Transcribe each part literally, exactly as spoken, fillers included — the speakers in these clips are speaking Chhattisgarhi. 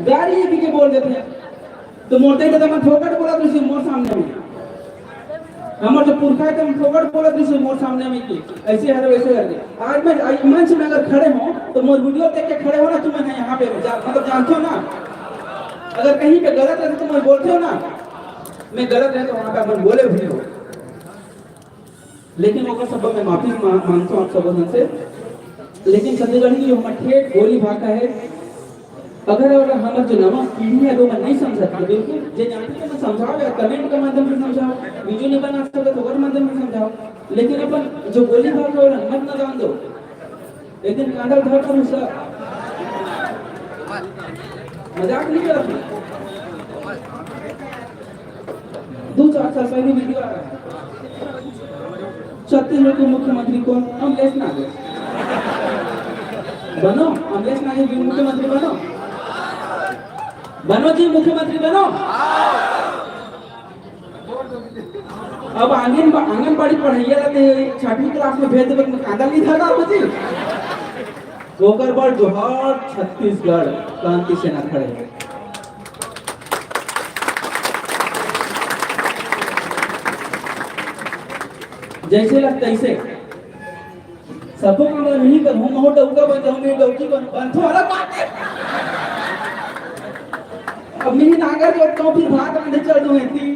गाड़ी ये के बोल देथे। तो मोर दाई ददा मन फोकट बोलत रहिस मोर सामने में। हमर जो पुरखा हे, तो हम फोकट बोलत रहिस मोर सामने में कि ऐसे हरे, वैसे करके। आज मैं, आज मंच में अगर खड़े हो, तो मोर वीडियो देख के खड़े हो ना, तुम मैं यहाँ पे जा, मतलब, जानते हो ना, अगर कहीं पे गलत रहते तो मैं बोलते हो ना, मैं गलत रहता तो वहाँ पे अपन बोले भी हो। लेकिन ओकर सब मैं माफी मा-, मांगता हूँ आप सब से। लेकिन छत्तीसगढ़ी जो हमर ठेठ बोली भाखा है, अगर ओला हमर जो नवा पीढ़ी है, वो मन नहीं समझत, तो बिल्कुल जे जानते तो मैं समझाओ यार, कमेंट के माध्यम से समझाओ, वीडियो नहीं बना सकते तो ओकर माध्यम से समझाओ, लेकिन अपन जो बोली भाखा है, ओला मत न जान दो। एक दिन कांदा उठा कर उसका मजाक नहीं करत। दो चार साल पहले वीडियो आ रहा है। छत्तीसगढ़ के मुख्यमंत्री कौन? अमलेश नागेश। बनो, अमलेश नागेश जी मुख्यमंत्री बनो। बनो जी, मुख्यमंत्री बनो। अब आंगन, आंगनबाड़ी पढ़ैया ला ते छठवीं क्लास में भेज देबे, कांदा नहीं धरना हो जी। ओकर बर जोहार छत्तीसगढ़, क्रांति सेना खड़े। जैसे लग तैसे। सबो काम ल नहीं करहूँ, महूँ डउका बन जाहूँ, मैं डउकी बन, बन थोड़ा बात है। अब मैं नांगर जोतता हूँ, फिर भात रांधे चल दूँ एती।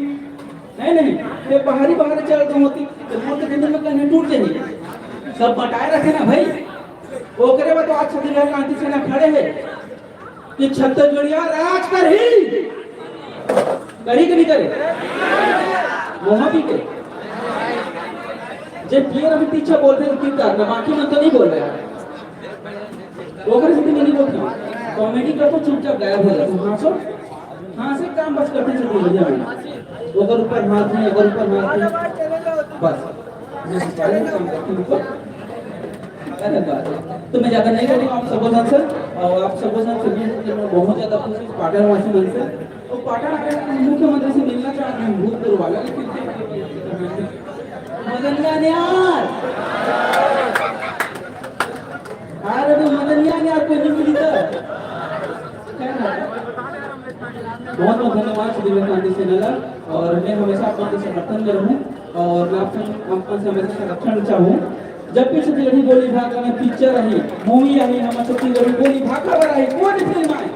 नहीं, नहीं, मैं बाहरी बाहर चल दूँ होती, तो मोर के दिन में कहीं टूट जाही। सब बटाए रखे ना भाई। ओकरे बाद तो आज छत्तीसगढ़ क्रांति सेना खड़े है। कि छत्तीसगढ़िया राज करही, करही कि नहीं करे? वहां भी के जे पियर अभी पीछे बोलते हैं, क्यों करना? बाकी मन तो नहीं बोल रहे हैं। ओकरे से भी नहीं बोलते हैं। कॉमेडी कर तो चुपचाप गायब हो जाते हैं। हाँ सर, हाँ से काम बस करते चलते हैं। ओकर ऊपर हाथ नहीं, ओकर ऊपर हाथ नहीं, बस। अलग बात है। तो मैं ज्यादा नहीं करूँगा आप सबों से, और आप सबों से भी बहुत ज्यादा खुश हूँ पाटन वासी मन से। तो पाटन आके मुख्यमंत्री से मिलना चाह रहे हैं, भूतपूर्व वाला, लेकिन मदनिया ने यार, अरे वो मदनिया ने यार कोई नहीं मिली तो। बहुत बहुत धन्यवाद श्री विवेकानंद सेना ला, और मैं हमेशा आप लोगों के समर्थन में रहूँ, और मैं आपसे, आप लोगों से हमेशा संरक्षण चाहूँ। जब भी छत्तीसगढ़ी बोली भाखा में पिक्चर आही, मूवी आही, हम छत्तीसगढ़ी बोली भाखा पर आही, कोई भी फिल्म आए,